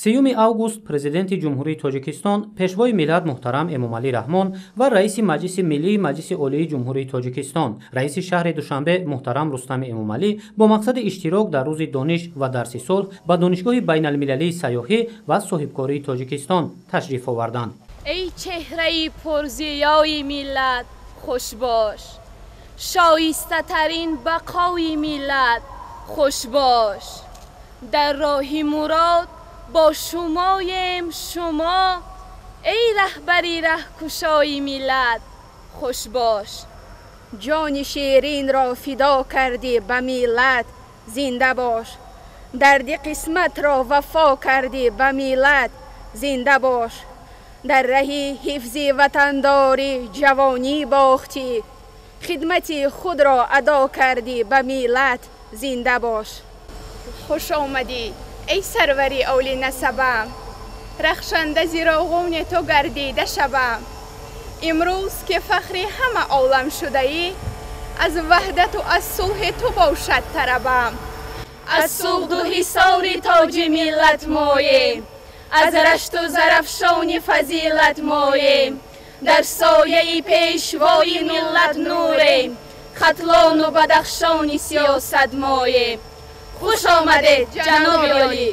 3 август Президенти Ҷумҳурии Тоҷикистон, Пешвои миллат муҳтарам Эмомалӣ Раҳмон ва Раиси Маҷлиси Миллии Маҷлиси Олии Ҷумҳурии Тоҷикистон, Раиси шаҳри Душанбе муҳтарам Рустами Эмомалӣ бо мақсади иштирок дар рӯзи дониш ва дарси сулҳ ба Донишгоҳи байналмилалии сайёҳӣ ва соҳибкории Тоҷикистон ташриф оварданд. Эй чеҳраи пурзиёи миллат, хуш бош, шоистатарин бақои миллат, хуш бош. Дар роҳи мурод бо шумоем шумо, эй раҳбари раҳкушои миллат, хуш бош. Ҷони ширинро фидо кардӣ ба миллат, зинда бош. Дарди қисматро вафо кардӣ ба миллат, зинда бош. Дар раҳи ҳифзи ватандорӣ ҷавонӣ бохтӣ, хидмати худро адо кардӣ ба миллат, зинда бош. Хуш омадӣ эй сарвари олинасабам, рахшанда зироғони ту гардида шавам. Имрӯз ки фахри ҳама олам шудаӣ, аз ваҳдату аз сулҳи ту бошад тарабам. Аз суғду ҳисори тоҷи миллат моем, аз рашту зарафшони фазилат моем. Дар сояи пешвои миллат нурем, хатлону бадахшони сиёсат моем. Хуш омадед, ҷаноби олӣ!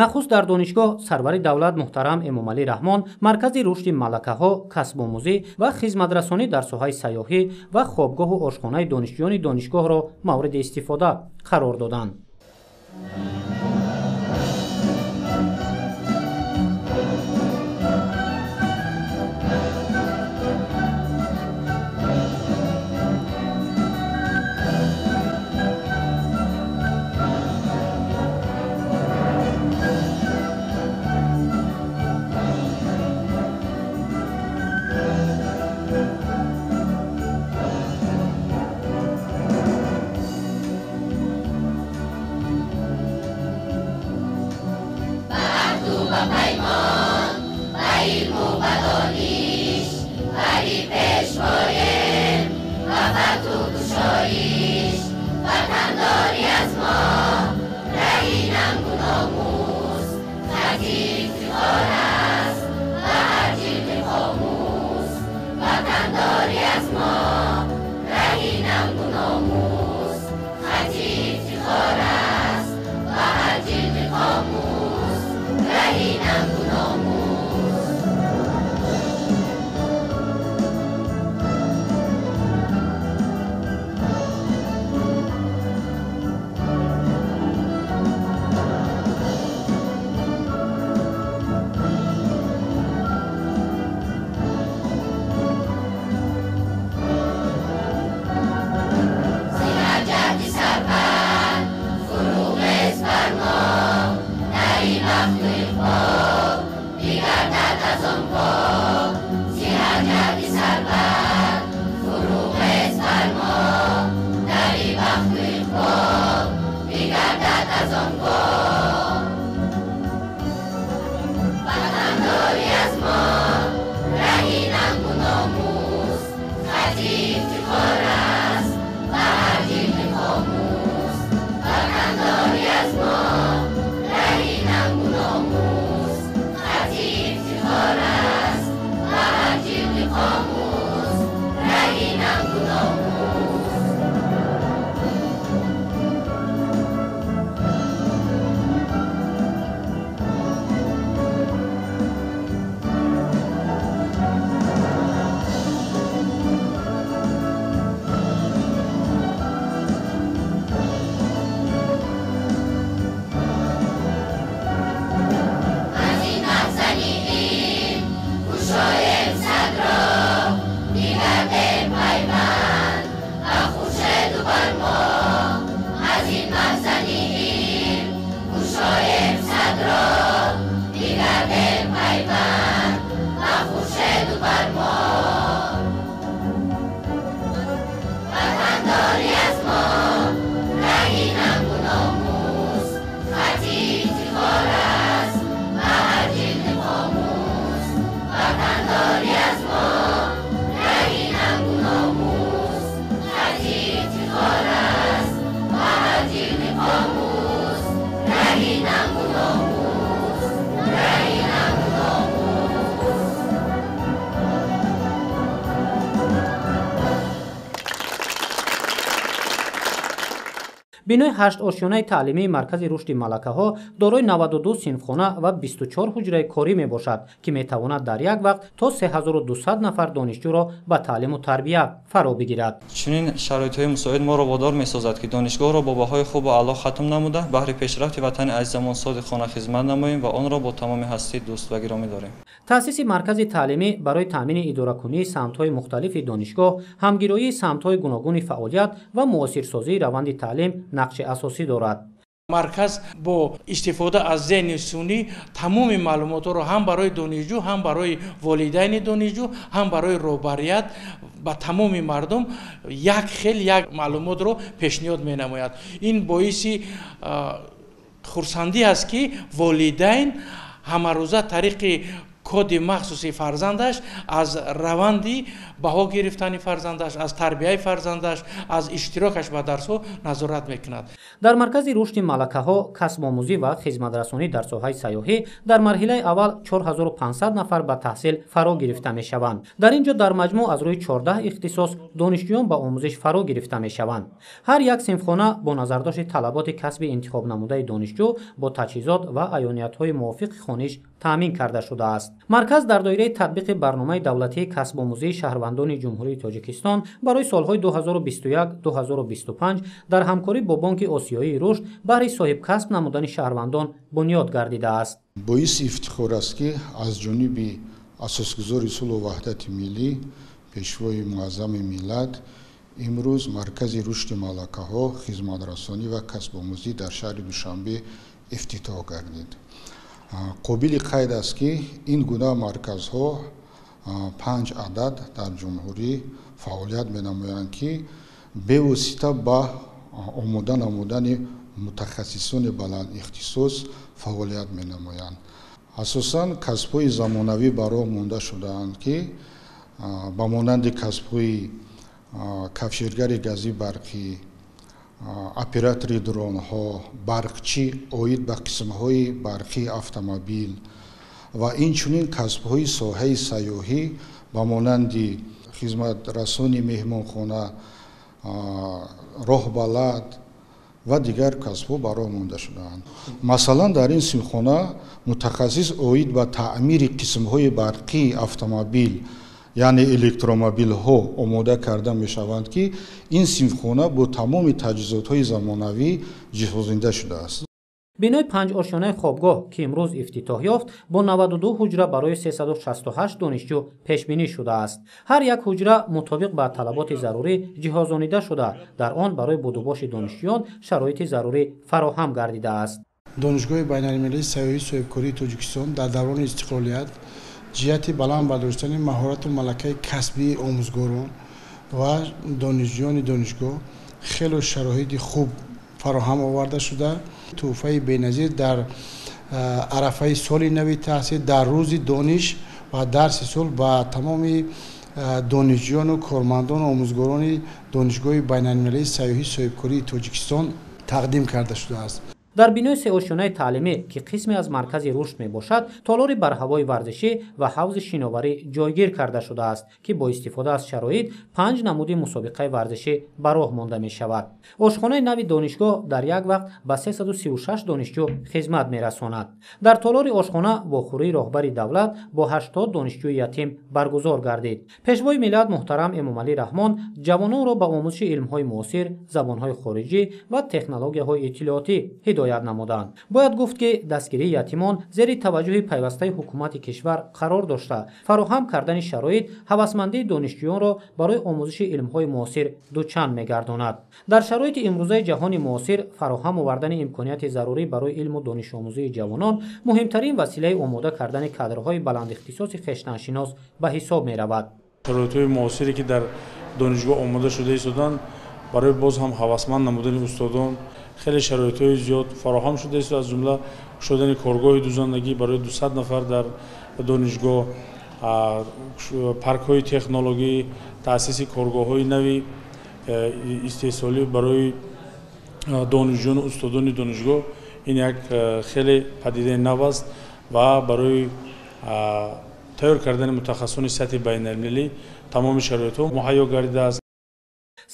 Нахуст дар донишгоҳ сарвари давлат муҳтарам Эмомалӣ Раҳмон маркази рушди малакаҳо, касбомӯзӣ ва хизматрасонӣ дар соҳаи сайёҳӣ ва хобгоҳу ошхонаи донишҷӯёни донишгоҳро мавриди истифода қарор доданд. Бинои 8 ошёнаи таълимии Маркази рушди малакаҳо дорои 92 синфхона ва 24 ҳуҷраи корӣ мебошад, ки метавонад дар як вақт то 3200 нафар донишҷӯро ба таълиму тарбия фаро бигирад. Чунин шароитҳои мусоид моро водор месозад, ки донишгоҳро бо баҳои хубу аъло хатм намуда, баҳри пешрафти ватани азизамон содиқона хизмат намоем ва онро бо тамоми ҳастӣ дӯст ва гиромӣ дорем. Таъсиси маркази таълимӣ барои таъмини идоракунии самтҳои мухталифи донишгоҳ, ҳамгироии самтҳои гуногуни фаъолият ва муосирсозии раванди таълим нақши асосӣ дорад. Марказ бо истифода аз зеҳни сунъӣ тамоми маълумотҳоро ҳам барои донишҷӯ, ҳам барои волидайни донишҷӯ, ҳам барои роҳбарият, ба тамоми мардум як хел як маълумотро пешниҳод менамояд. Ин боиси хурсандӣ аст, ки волидайн ҳамарӯза тариқи коди махсуси фарзандаш аз раванди баҳо гирифтани фарзандаш, аз тарбияи фарзандаш, аз иштирокаш ба дарсҳо назорат мекунад. Дар Маркази рушди малакаҳо, касбомӯзӣ ва хизматрасонӣ дар соҳаи сайёҳӣ дар марҳилаи аввал 4500 нафар ба таҳсил фаро гирифта мешаванд. Дар ин ҷо дар маҷмӯъ аз рӯи 14 ихтисос донишҷӯён ба омӯзиш фаро гирифта мешаванд. Ҳар як синфхона бо назардошти талаботи касби интихобнамудаи донишҷӯ бо таҷҳизот ва аёниятҳои мувофиқи хониш таъмин карда шудааст. Марказ дар доираи татбиқи барномаи давлатии касбомӯзии шаҳрвандони Ҷумҳурии Тоҷикистон барои солҳои 2021-2025 дар ҳамкорӣ бо Бонки Осиёии рушд баҳри соҳибкасб намудани шаҳрвандон бунёд гардидааст. Боиси ифтихор аст, ки аз ҷониби асосгузори сулҳу ваҳдати миллӣ, Пешвои муаззами миллат, имрӯз Маркази рушди малакаҳо, хизматрасонӣ ва касбомӯзӣ дар шаҳри Душанбе ифтитоҳ гардид. Қобили қайд аст, ки ин гуна марказҳо панҷ адад дар ҷумҳурӣ фаъолият менамоянд, ки бевосита ба омода намудани мутахассисони баландихтисос фаъолият менамоянд. Асосан касбҳои замонавӣ ба роҳ монда шудаанд, ки ба монанди касбҳои кафшергари гази барқӣ, оператори дронҳо, барқчӣ оид ба қисмҳои барқии автомобил ва инчунин касбҳои соҳаи сайёҳӣ ба монанди хизматрасони меҳмонхона, роҳбалад ва дигар касбҳо ба роҳ монда шудаанд. Масалан, дар ин синфхона мутахассис оид ба таъмири қисмҳои барқии автомобил, яъне электромобилҳо, омода карда мешаванд, ки ин синфхона бо тамоми таҷҳизотҳои замонавӣ ҷиҳозонда шудааст. Бинои панҷошёнаи хобгоҳ, ки имрӯз ифтитоҳ ёфт, бо 92 ҳуҷра барои 368 донишҷӯ пешбинӣ шудааст. Ҳар як ҳуҷра мутобиқ ба талаботи зарурӣ ҷиҳозонида шуда, дар он барои будубоши донишҷӯён шароити зарурӣ фароҳам гардидааст. Донишгоҳи байналмилалии сайёҳии соҳибкории Тоҷикистон дар даврони истиқлолият ҷиҳати баланд бардоштани маҳорату малакаи касбии омӯзгорон ва донишҷӯёни донишгоҳ хело шароити хуб фароҳам оварда шуда, тӯҳфаи беназир дар арафаи соли нави таҳсил, дар рӯзи дониш ва дарси сол ба тамоми донишҷӯёну кормандону омӯзгорони Донишгоҳи байналмилалии сайёҳии соҳибкории Тоҷикистон тақдим карда шудааст. Дар бинои сеошёнаи таълимӣ, ки қисме аз Маркази рушд мебошад, толори барҳавои варзишӣ ва ҳавзи шиноварӣ ҷойгир карда шудааст, ки бо истифода аз шароит панҷ намуди мусобиқаи варзишӣ ба роҳ монда мешавад. Ошхонаи нави донишгоҳ дар як вақт ба 336 донишҷӯ хизмат мерасонад. Дар толори ошхона вохӯрии роҳбари давлат бо 80 донишҷӯи ятим баргузор гардид. Пешвои миллат муҳтарам Эмомалӣ Раҳмон ҷавононро ба омӯзиши илмҳои муосир, забонҳои хориҷӣ ва технологияҳои иттилоотӣ ҳидоят намуданд. Бояд гуфт, ки дастгирии ятимон зери таваҷҷӯҳи пайвастаи ҳукумати кишвар қарор дошта, фароҳам кардани шароит ҳавасмандии донишҷӯёнро барои омӯзиши илмҳои муосир дучанд мегардонад. Дар шароити имрӯзаи ҷаҳони муосир фароҳам овардани имконияти зарурӣ барои илму донишомӯзии ҷавонон муҳимтарин василаи омода кардани кадрҳои баландихтисоси хештаншинос ба ҳисоб меравад. Шароитҳои муосире, ки дар донишгоҳ омода шуда истоданд, барои боз ҳам ҳавасманд намудани устодон хеле шароитҳои зиёд фароҳам шудааст, аз ҷумла кушодани коргоҳи дузандагӣ барои 200 нафар дар донишгоҳ, паркҳои технологӣ, таъсиси коргоҳҳои нави истеҳсолӣ барои донишҷӯёну устодони донишгоҳ. Ин як хеле падидаи нав аст ва барои тайёр кардани мутахассисони сатҳи байналмилалӣ тамоми шароитҳо муҳайё гардидааст.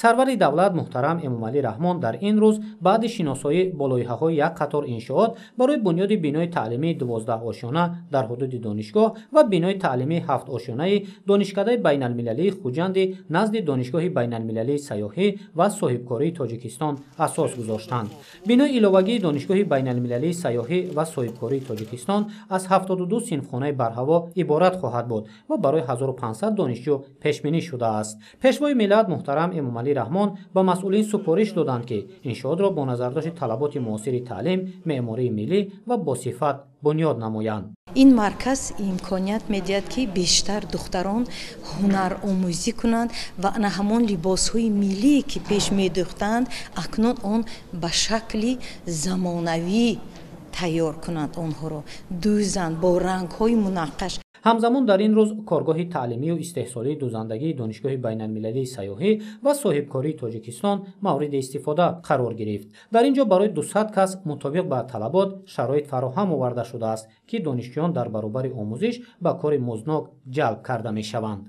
Сарвари давлат муҳтарам Эмомалӣ Раҳмон дар ин рӯз баъди шиносоӣ бо лоиҳаҳои як қатор иншоот барои бунёди бинои таълимии 12 ошёна дар ҳудуди донишгоҳ ва бинои таълимии 7 ошёнаи Донишкадаи байналмилалии Хуҷанди назди Донишгоҳи байналмилалии сайёҳӣ ва соҳибкории Тоҷикистон асос гузоштанд. Бинои иловагии Донишгоҳи байналмилалии сайёҳӣ ва соҳибкории Тоҷикистон аз 72 синфхонаи барҳаво иборат хоҳад буд ва барои 1500 донишҷӯ пешбинӣ шудааст. Пешвои миллат муҳтарам Эмомалӣ Раҳмон ба масъулин супориш доданд, ки иншоотро бо назардошти талаботи муосири таълим, меъмории миллӣ ва босифат бунёд намоянд. Ин марказ имконият медиҳад, ки бештар духтарон ҳунаромӯзӣ кунанд ва ана ҳамон либосҳои миллие, ки пеш медӯхтанд, акнун он ба шакли замонавӣ тайёр кунанд, онҳоро дӯзанд бо рангҳои мунаққаш. Ҳамзамон дар ин рӯз коргоҳи таълимию истеҳсолии дӯзандагии Донишгоҳи байналмилалии сайёҳӣ ва соҳибкории Тоҷикистон мавриди истифода қарор гирифт. Дар ин ҷо барои 200 кас мутобиқ ба талабот шароит фароҳам оварда шудааст, ки донишҷӯён дар баробари омӯзиш ба кори музднок ҷалб карда мешаванд.